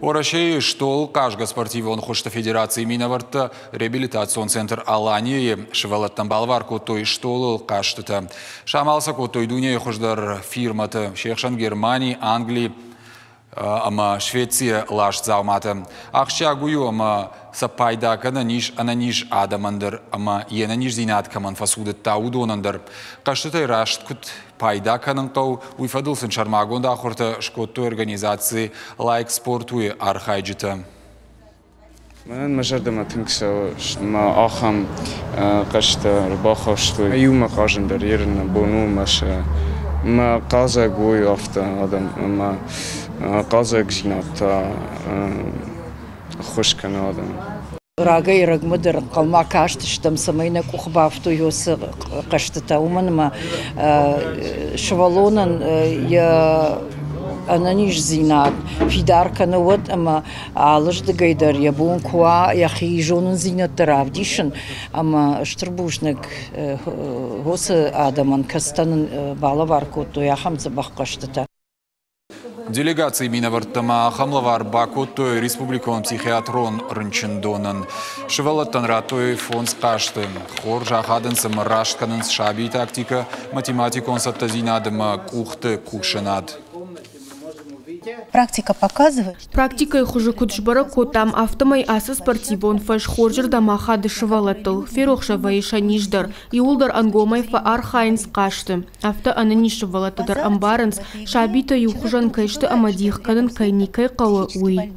Уӕрӕсейы стъол хъазгӕ спортивон хуызты федерацийы минӕвӕрттӕ реабилитацион центр Алания-йы сывӕллӕттӕн балӕвар кодтой стъолыл хъӕзтытӕ. Самал сӕ кодтой дунейы хуыздӕр фирмӕты, се хсӕн Германи, Англи ӕмӕ Швецийӕ ласт дзауматӕ. Ахсджиаг уый у, ӕмӕ сӕ пайда кӕнӕн ис ӕнӕниз адӕмӕн дӕр ӕмӕ йе нӕниздзинад кӕмӕн фӕцудыдта, уыдонӕн дӕр. Хъӕзтытӕй раст куыд пайда кӕнын хъӕуы, уый фӕдыл сын сӕрмагонд ахуыртӕ скодтой организаци «Лайк спорту»-йы архайджытӕ. Мӕнӕн мӕ зӕрдӕмӕ тынг цӕуы, мӕ ахӕм хъӕзтӕ ӕрбахастой. Иумӕ хъазын дӕр ерын нӕ бон у ӕмӕ сӕ мӕ хъазӕг уой афтӕ адӕм ӕмӕ хъазӕгдзинад та ӕххуыс кӕны адӕмӕн. Рагӕй-ӕрӕгмӕ дӕр ӕнхъӕлмӕ кастыстӕм, цӕмӕй нӕ къухы бафтой уыцы хъӕзтытӕ, уымӕн ӕмӕ сывӕллонӕн йӕ ӕнӕниздзинад фидар кӕны уӕд ӕмӕ алырдыгӕй дӕр йӕ бон куы уа йӕхи зонындзинӕдтӕ равдисын ӕмӕ стыр бузныг уыцы адӕмӕн, кӕцытӕ нын балӕвар кодтой ахӕм дзӕбӕх хъӕзтытӕ. Делегацийы минӕвӕрттӕ ма ахӕм лӕвар бакодтой республикон психиатрон рынчындонӕн. Сывӕллӕттӕн радтой фондз хъазты. Хорз ахадынц ӕмӕ раст кӕнынц сабийы тактикӕ, математикон цӕттӕдзинад ӕмӕ къухты кусынад. Практика показывает, Практикӕйы хуызы куыд сбӕрӕг кодтам, афтӕмӕй ацы спортивон фӕз хорзырдӕм ахады сывӕллӕттыл, ферох сӕ вӕййы сӕ низ дӕр, иууылдӕр ӕнгомӕй фӕархайынц хъазты. Афтӕ ӕнӕниз сывӕллӕттӕ дӕр ӕмбарынц, сабитӕ иухуызӕн кӕй сты ӕмӕ дих кӕнын кӕй никӕй хъӕуы, уый.